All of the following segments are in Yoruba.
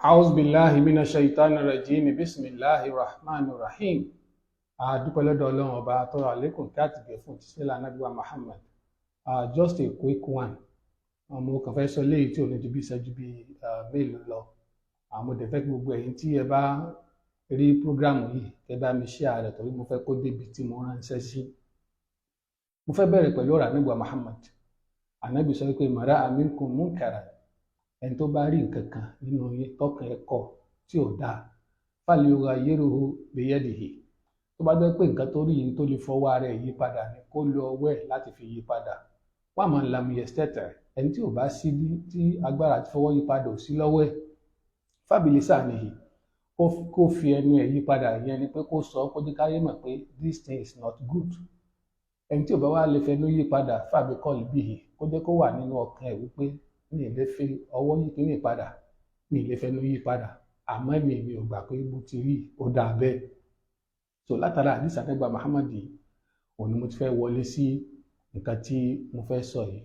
أعوذ بالله من الشيطان الرجيم بسم الله الرحمن الرحيم. A dúpẹ́ lọ́dọ̀ Ọlọ́run Ọba tọrọ àlékún kí àtìgẹ̀ fún tíṣẹ́lá anábíwá Muhammad. Just a quick one, mo kàn fẹ́ sọ léyìí tí ò ní ju bí ìṣẹ́jú bíi mélòó lọ. Mo dẹ̀ fẹ́ kí gbogbo ẹ̀yin tí ẹ bá rí program yìí, kẹ́ bá mi share rẹ̀, torí mo fẹ́ kó débi tí mo ránṣẹ́ sí. Mo fẹ́ bẹ̀rẹ̀ pẹ̀lú ọ̀rọ̀ anábíwá Muhammad. Ànábì sọ pé man ra'a minkum munkaran, ẹni tó bá rí nǹkan kan nínú yín tọkàn ẹ kọ̀ tí ò dáa, falyughayyirhu biyadihi, tó bá jẹ́ pé nǹkan tó rí yìí tó lè fọwọ́ ara ẹ̀ yí padà ni, kó lo ọwọ́ ẹ̀ láti fi yí padà. Wa man lam yastati', ẹni tí ò bá sí tí agbára àti fọwọ́ yí padà ò sí lọ́wọ́ ẹ̀, fabilisanihi, kó fi ẹnu ẹ̀ yí padà. Ìyẹn ni pé kó sọ, kó jẹ́ káyé mọ̀ pé this thing is not good. Ẹni tí ò bá wá lè fẹnu yí padà, fabiqalbihi, kó jẹ́ kó wà nínú ọkàn ẹ̀ wípé mi ì lè fi ọwọ́ yí kíní padà, mi ì lè fẹnu yí padà, àmọ́ mi ò gbà pé mo ti rí ó dáa bẹ́ẹ̀. So látara àdìsá nígbà Muhammad yìí, òun ni mo ti fẹ́ wọlé sí nǹkan tí mo fẹ́ sọ yìí.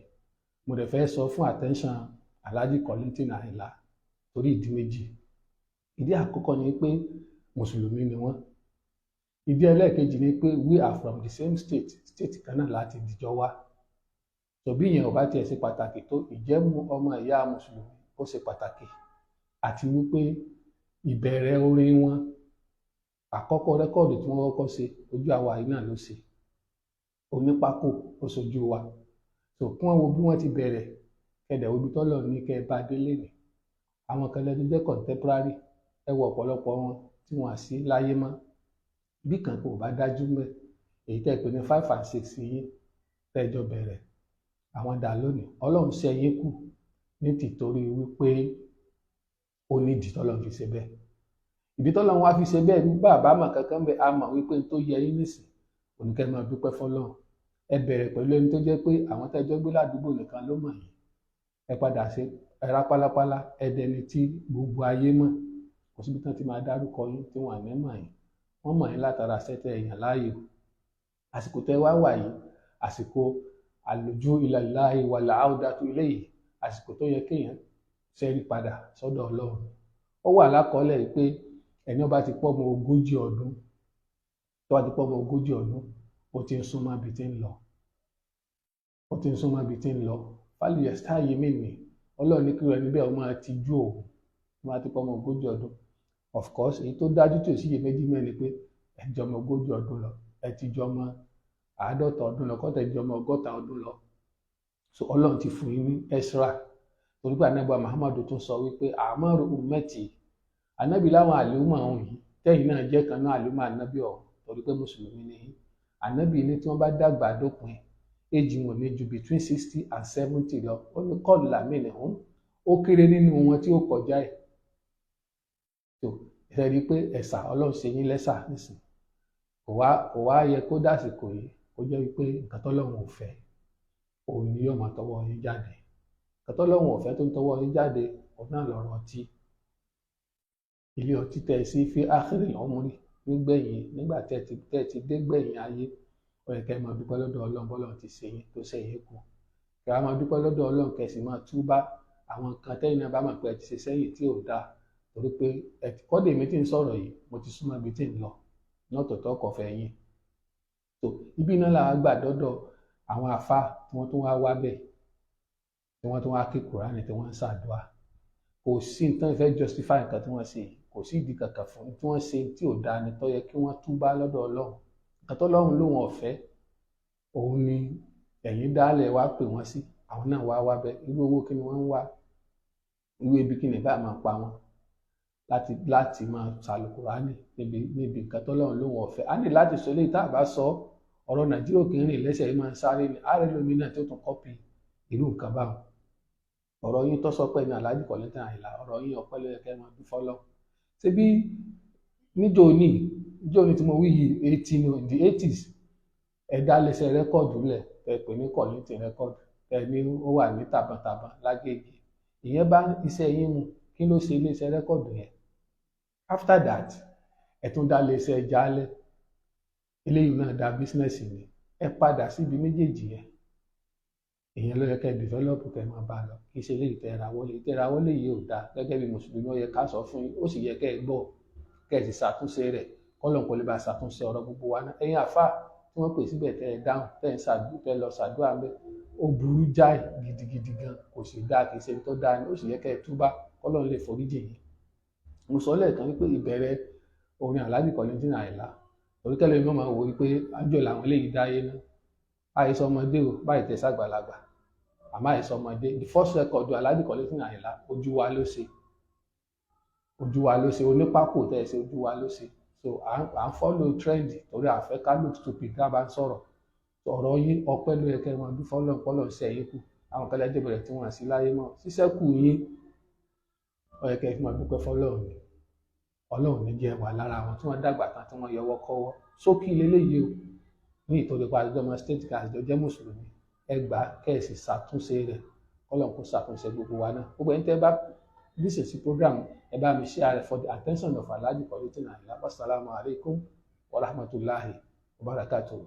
Mo dẹ̀ fẹ́ sọ fún attention Alhaji Kollington Ayinla torí ìdí méjì. Ìdí àkọ́kọ́ ni pé mùsùlùmí ni wọ́n. Ìdí ẹlẹ́ẹ̀kejì ni pé we are from the same state, state kan náà láti dìjọ wá. Tòbí yẹn ò bá tiẹ̀ ṣe pàtàkì tó, ìjẹ́mu ọmọ ìyá mùsùlùmí ó ṣe pàtàkì. Àti wípé ìbẹ̀rẹ̀ orin wọn àkọ́kọ́, record tí wọ́n kọ́kọ́ ṣe, ojú àwa yìí náà ló ṣe, onípákó ó ṣojú wa. So kí wọ́n wo bí wọ́n ti bẹ̀rẹ̀, kẹ̀dẹ̀ wo ibi tọ́lọ̀ ní kẹ́ ẹ bá délé ní. Àwọn kan lẹ́nu jẹ́ contemporary, ẹ wo ọ̀pọ̀lọpọ̀ wọn tí wọ́n sí láyé mọ́. Bí kan kò bá dájú mẹ́, èyí tẹ́ pè ní five and six yín tẹ́jọ bẹ̀rẹ̀, àwọn dà lónìí? Ọlọ́run ṣe yín kù ní tìtorí wípé ó ní ìdí tọ́lọ́run fi ṣe bẹ́ẹ̀. Ìdí tọ́lọ́run wá fi ṣe bẹ́ẹ̀ ní bàbá mọ̀ kankan bẹ́ẹ̀, a mọ̀ wípé tó yẹ yín nísìn oníkẹ́ máa dúpẹ́ fọlọ́run. Ẹ bẹ̀rẹ̀ pẹ̀lú ẹni tó jẹ́ pé àwọn tẹ́jọ́ gbé ládùúgbò nìkan ló mọ̀ yín. Ẹ padà ṣe ẹ̀rá pálápálá, ẹ dẹni tí gbogbo ayé mọ̀. Kò síbi tán ti máa dárúkọ yín tí wọ́n àní mọ̀ yín. Wọ́n mọ̀ yín látara sẹ́tẹ̀ èèyàn láàyò. Àsìkò tẹ́ wá wà yìí, àsìkò àlùjú ilallahi wal audatu ilayhi, àsìkò tó yẹ kéèyàn ṣẹ́rí padà sọ́dọ̀ Ọlọ́run. Ó wà lákọọ́lẹ̀ pé ẹni ó bá ti pọ́ ọmọ 40 ọdún, tó bá ti pọ́ ọmọ 40 ọdún, ó ti ń súnmọ́ ibi tí ń lọ, ó ti ń súnmọ́ ibi tí ń lọ. Falyastahyi minni, Ọlọ́run ní kí ẹni bẹ́ẹ̀ ó máa tijú òun tó bá ti pọ́ ọmọ 40 ọdún. Of course, èyí tó dájú tí ò sí iyèméjì mẹ́rin pé ẹ jọ ọmọ 40 ọdún lọ, ẹ ti jọ ọmọ 50 ọdún lọ, kọ́tẹ̀ jọ ọmọ 60 ọdún lọ. So Ọlọ́run ti fún yín ní extra, torí pé Ànábì Muhammadu tún sọ wípé a'maru ummati, Ànábì láwọn àlùmọ̀ ọ̀hún yìí tẹ́yìn náà jẹ́ kan náà àlùmọ̀ Ànábì ọ̀hún, torí pé mùsùlùmí ni yín. Ànábì ní tí wọ́n bá dàgbà dópin age wọn ní ju between 60 and 70 lọ. Ó ní qalla minhum, ó kéré nínú wọn tí ó kọjá ẹ̀. Tó ẹ rí i pé ẹ̀sà Ọlọ́run ṣe yín lẹ́sà nísìn, kò wá yẹ kó dàsìkò yìí kó jẹ́ wípé nǹkan tọ́lọ́run ò fẹ́ òun ni yóò máa tọwọ́ yín jáde. Nǹkan tọ́lọ́run ò fẹ́ tó ń tọwọ́ yín jáde, òun náà lọ̀rọ̀ ọtí, ilé ọtí tẹ́ ẹ sí fi akhiril umri, nígbẹ̀yìn, nígbà tẹ́ ẹ ti dé gbẹ̀yìn ayé. Ó yẹ kẹ́ ẹ máa dúpẹ́ lọ́dọ̀ Ọlọ́run bọ́lọ́run ti ṣe yín tó ṣe yín kù. Kẹ́ ẹ máa dúpẹ́ lọ́dọ̀ Ọlọ́run, kẹ́ ẹ sì máa túbá àwọn nǹkan tẹ́yìn náà bá mọ̀ pé ẹ ti ṣe sẹ́yìn tí ò dáa, torí pé kọ́dé mi tí ń sọ̀rọ̀ yìí, mo ti súnmọ́ ibi tí ń lọ ní ọ̀tọ̀ọ̀tọ̀ ọkọ̀ fẹ́ yín. Tó ibi náà làwọn gbà dọ́dọ̀ àwọn àfa tí wọ́n tún wá wá bẹ̀, tí wọ́n tún wá ké Kùránì, tí wọ́n ń ṣàdúà. Kò sí nǹkan fẹ́ justify nǹkan tí wọ́n ṣe yìí. Kò sí ìdí kankan fún tí wọ́n ṣe tí ò dáa ni tó yẹ kí wọ́n túbá lọ́dọ̀ Ọlọ́run. Nǹkan tó Ọlọ́run lóun ọ̀fẹ́ òun ni ẹ̀yin dálẹ̀ wá pè wọ́n sí, àwọn náà wá wá bẹ́ẹ̀. Irú owó kí ni wọ́n ń wá? Irú ebi kí ni bá máa pa wọ́n láti máa ṣàlùkùránì níbi nǹkan tọ́lọ́run lóun ọ̀fẹ́? Á ní láti sọ eléyìí. Tá a bá sọ ọ̀rọ̀ Nàìjíríà kì í rìn lẹ́sẹ̀ yìí, máa ń sáré ni. Ààrẹ lómi náà tó tún copy irú nǹkan báwọn. Ọ̀rọ̀ yín tó sọ pé ní Alhaji Kollington Àyìnlá, ọ̀rọ̀ yín ọpẹ́ ló yẹ kẹ́ máa dún fọ́lọ́. Ṣebí níjó ní níjó ní tí mo wí yìí, eighteen in the 80s, ẹ dá lẹ́sẹ̀ record lẹ̀ tẹ́ pè ní Kollington Record, tẹ́ ní ó wà ní tàbọ̀tàbọ̀n lágége. Ìyẹn bá iṣẹ́ yín mu. Kí ló ṣe iléeṣẹ́ record yẹn? After that, ẹ tún dá iléeṣẹ́ jálẹ̀. Eléyìí náà dá, business ni. Ẹ padà síbi méjèèjì yẹn. Ìyẹn ló yẹ kẹ́ develop, kẹ́ máa bá a lọ. Kì í ṣe eléyìí tẹ́ ra wọlé. Tẹ́ ra wọlé yìí ò dáa. Gẹ́gẹ́ bí mùsùlùmí, ó yẹ ká sọ fún yín, ó sì yẹ kẹ́ ẹ gbọ́, kẹ́ ẹ sì ṣàtúnṣe rẹ̀, kọ́lọ̀ kò lè bá ṣàtúnṣe ọ̀rọ̀ gbogbo wa náà. Ẹ̀yin àfáà tí wọ́n pè síbẹ̀, tẹ́ ẹ dáhùn, tẹ́ ẹ ṣàdú, tẹ́ ẹ lọ ṣàdúrà ńbẹ̀, ó burú jáì gidigidi gan. Kò sì dáa, kì í ṣe tó dáa ni. Ó sì yẹ kẹ́ ẹ túbá, kọ́lọ̀ lè foríjì yín. Mo sọ lẹ́ẹ̀kan wípé ìbẹ̀rẹ̀ orin Alhaji Kollington Àyìnlá, torí tẹ́lẹ̀ mi máa wò wípé àjọ làwọn eléyìí dáyé náà. Àìsàn ọmọdé o, báyìí tẹ̀ sàgbàlagbà, àmọ́ àìsàn ọmọdé. The first record Alhaji Kollington Àyìnlá, Ojú Wa Ló Ṣe, Ojú Wa Ló Ṣe, onípákó tẹ́ ẹ ṣe, Ojú Wa Ló Ṣe. So à ń follow trend torí à fẹ́ ká look stupid tá a bá ń sọ̀rọ̀. Ọ̀rọ̀ yín, ọpẹ́ ló yẹ kẹ́ ẹ máa dún fọ́lọ́ pọ́lọ́ ṣe ẹ̀yìn kù. Àwọn kan lẹ́jọ́ bẹ̀rẹ̀ tí wọ́n sí láyé mọ́ ṣiṣẹ́ kù yín, ó yẹ kẹ́ ẹ fi máa dúpẹ́ fọ́lọ́run ni. Ọlọ́run ní jẹ́ wà lára àwọn tí wọ́n dàgbà tán tí wọ́n yọwọ́ kọ́wọ́ sókí leléyìí o. Ní ìtòrí pa àjọ ọmọ state kan, àjọ jẹ́ mùsùlùmí, ẹ gbà kẹ́ ẹ sì ṣàtúnṣe rẹ̀, kọ́lọ́n kó ṣàtúnṣe gbogbo wa náà. Gbogbo ẹni tẹ́ bá listen sí program, ẹ bá mi share rẹ̀ for the attention of Alhaji Kollington Ayinla. Wasalaamu alaykum wa rahmatulahi wa barakatuhu.